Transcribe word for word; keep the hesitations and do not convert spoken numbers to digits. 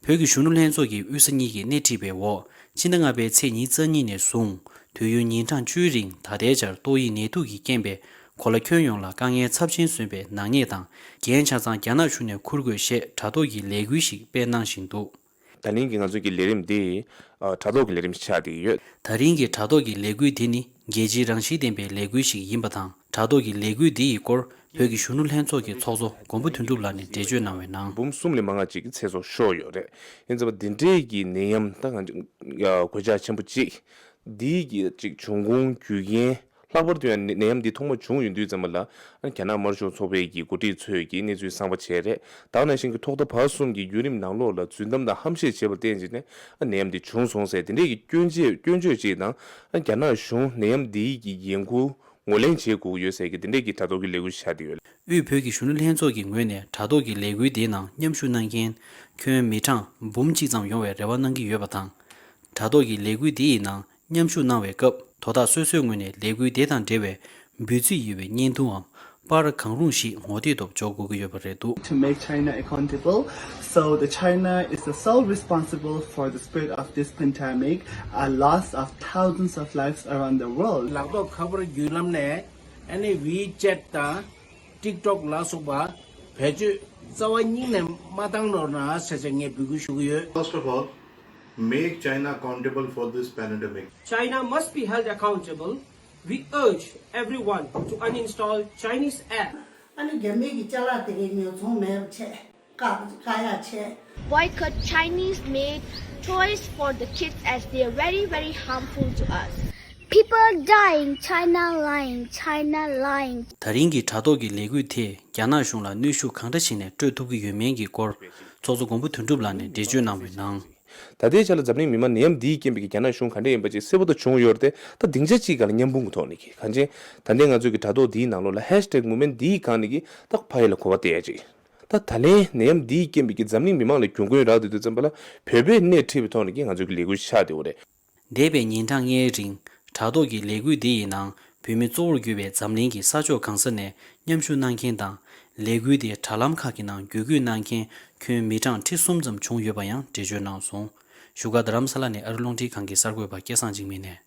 བོད་ཀྱི་གཞོན་ནུ་ལྷན་ཚོགས་ཀྱི་དབུས་ས་གཉིས་ཀྱིས་སྣེ་ཁྲིད་པའི་འོག་ཕྱི་ཟླ་ལྔ་པའི་ཚེས་ཉི་ཤུ་རྩ་གཉིས་ནས་བཟུང་དུས་ཡུན་ཉིན་གྲངས་བཅུའི་རིང་ད་ལྟའི་ཆར་ཏོག་དབྱིབས་ནད་དུག་གི་རྐྱེན་པས་གོ་ལ་ཁྱོན་ཡོངས་ལ་དཀའ་ངལ་ཚབས་ཆེན་བཟོས་པའི་ནག་ཉེས་དང་། རྒྱན་ཆ་ཚང་རྒྱ་ནག་གཞུང་ནས་འཁུར་དགོས་ཞེས་དྲ་ཐོག་གི་ལས་འགུལ་ཞིག་སྤེལ་གནང་བཞིན་འདུག། ད་ལན་གྱི་ང་ཚོའི་གི་ལས་རིམ་འདི་ཨ་དྲ་ཐོག་གི་ལས་རིམ་ཞིག་ཆགས་བསྡད་ཀྱི་ཡོད། ད་རིང་གི་དྲ་ཐོག་གི་ལས་འགུལ་འདི་ནི་རྒྱལ་སྤྱིའི་རང་བཞིན་ལྡན་པའི་ལས་འགུལ་ཞིག་ཡིན་པ་དང་། དྲ་ཐོག་གི་ལས་འགུལ་འདི་ཡི་སྐོར་བོད་ཀྱི་གཞོན་ནུ་ལྷན་ཚོགས་ཀྱི་ཚོགས་གཙོ་མགོན་པོ་དོན་གྲུབ་ལགས་ནས་འགྲེལ་བརྗོད་གནང་བའི་ནང་། འབུམ་གསུམ་ལས་མང་བ་ཅིག་གི་ཚེ་སྲོག་ཤོར་ཡོད་རེད། ཡིན་ཙང་འདི་འདྲའི་གི་ནད་ཡམས་ད་ང་ཚོ་གོད་ཆག་ཆེན་པོ་ཅིག་འདིའི་གི་ཅིག་འབྱུང་ཁུངས་རྒྱུ་རྐྱེན། ལྷག་པར་དུ་ཡང་ནད་ཡམས་འདི་ཐོག་མ་བྱུང་ཡོང་དུས་ཙམ་པ་ལ་ཨ་རྒྱ་ནག་དམར་ཤོག་ཚོགས་པའི་གི་འགོ་ཁྲིད་ཚོས་ཀྱི་གནས་ཚུལ་གསང་བ་བྱས་རེད། ད་ག་ནང་བཞིན་གྱི་ཐོག་མཐའ་བར་གསུམ་གྱི་བརྒྱུད་རིམ་ནང་ལོགས་ལ་རྫུན་གཏམ་དང་ཧམ་བཤད་བྱས་པར་བརྟེན་བྱས་ནས་ཨ་ནད་ཡམས་འདི་བྱུང་སོང་ཟེར་དེ་འདྲས་ཀྱི་སྐྱོན་བརྗོད་སྐྱོན་བརྗོད་ཅིག་དང་ཨ་རྒྱ་ནག་གཞུང་ནད་ཡམས་འདིའི་གི་འགན་འཁུར་ངོས་ལེན་བྱེད་དགོས་ཀྱི་ཡོད་ཟེར་གྱི་དེ་འདྲས་ཀྱི་དྲ་ཐོག་གི་ལས་འགུལ་ཤར་བསྡད་ཡོད། དབུས་བོད་ཀྱི་གཞོན་ནུ་ལྷན་ཚོགས་ཀྱི་ངོས་ནས་དྲ་ཐོག་གི་ལས་འགུལ་འདིའི་ནང་མཉམ་ཞུགས་གནང་མཁན་ཁྱོན་མི་གྲངས་འབུམ་གཅིག་ཙམ་ཡོང་བའི་རེ་བ་གནང་གི་ཡོད་པ་དང་། དྲ་ཐོག་གི་ལས་འགུལ་འདི་ཡི་ནང་མཉམ་ཞུགས་གནང་བའི་སྐབས་དོ་བདག་སོ་སོའི་ངོས་ནས་ལས་འགུལ་དེ་དང་འབྲེལ་བའི་འབོད་ཚིག་ཡོད་པའི་བརྙན་ཐུང་འམ་པར་གང་རུང་ཞིག་ངོ་དེབ་ཐོག་འཇོག་དགོས་ཀྱི་ཡོད་པ་རེད་འདུག། To make China accountable. So the China is the sole responsible for the spread of this pandemic, a loss of thousands of lives around the world. ལག་ཐོགས་ཁ་པར་བརྒྱུད་ལམ་ནས་ཨ་ནི་ཝི་ཅེཊ་དང་ཊིག་ཊོག་ལ་སོགས་པ་བེད་སྤྱོད་རྩ་བ་ཉིད་ནས་མ་བཏང་ནོར་ན་ཟེར་ཅེས་ངས་འབོད་སྐུལ་ཞུ་གི་ཡོད། First of all, make China accountable for this pandemic. China must be held accountable. We urge everyone to uninstall Chinese app. ཨ་ནི་རྒྱ་མི་གི་ཅ་ལག་དེ་གའི་ཉོ་ཚོང་མེད་པ་བྱས། བཀག་བཀག་ཡག་བྱས། Boycott Chinese made toys for the kids as they are very, very harmful to us. People dying, China lying, China lying. ད་རིང་གི་དྲ་ཐོག་གི་ལས་འགུལ་དེས་རྒྱ་ནག་གཞུང་ལ་གནོན་ཤུགས་གང་འདྲ་བྱས་ནས་སྤྲོད་ཐུབ་ཀྱི་ཡོད་མིན་གྱི་སྐོར་ཚོགས་གཙོ་མགོན་པོ་དོན་གྲུབ་ལགས་ནས་འགྲེལ་བརྗོད་གནང་བའི་ནང་། ད་ལྟའི་ཆ་ལ་འཛམ་གླིང་མི་མང་ནད་ཡམས་འདིའི་རྐྱེན་པས་ཀྱི་རྒྱ་ནག་གཞུང་ག་འདྲ་ཡིན་པ་ཅིག་གསལ་པོ་དང་བྱུང་ཡོད་རེད་དེ། ད་སྡིངས་ཆ་གཅིག་སྒང་ལ་མཉམ་སྤུངས་ཀྱི་ཐོག་ནས་ཀྱི་གང་ཅི་ད་ལྟའི་ང་ཚོའི་གི་དྲ་ཐོག་འདིའི་ནང་ལོགས་ལ་ཧེཤ་ཊེག་མུབ་མེན་ཊི་འདིའི་སྒང་ནས་ཀྱི་ད་ཕ་ཡུལ་ལ་གོ་བ་སྟེར་ཡ་ཅིག་ད་ད་ལན་ནད་ཡམས་འདིའི་རྐྱེན་པས་ཀྱི་འཛམ་གླིང་མི་མང་ལ་གྱོང་གུན་རག་བསྡད་དུས་ཙམ་པ་ལ་བོད་པས་སྣེ་ཁྲིད་པའི་ཐོག་ནས་ཀྱི་ང་ཚོའི་གི་ལས་འགུལ་ཆགས་བསྡད་ཡོད་རེད། འདས་པའི་ཉིན་གྲངས་ལྔའི་རིང་དྲ་ཐོག་གི་ལས་འགུལ་འདི་ཡི་ནང་བོད་མི་གཙོ་བོར་གྱུར་པའི་འཛམ་གླིང་གི་ས་ཕྱོགས་གང་ས་ནས་མཉམ་ཞུགས་གནང་མཁན་དང་། ལས་འགུལ་དེའི་དྲ་ལམ་ཁག་གི་ནང་བརྒྱུད་སྐུལ་གནང་མཁན་ཁྱོན་མི་གྲངས་ཁྲི་གསུམ་ཙམ་བྱུང་ཡོད་པ་ཡང་འགྲེལ་བརྗོད་གནང་སོང་། བཞུགས་སྒར་རྡ་རམ་ས་ལ་ནས་ཨ་རི་རླུང་འཕྲིན་ཁང་གི་གསར་འགོད་པ་སྐལ་བཟང་འཇིགས་མེད་ནས།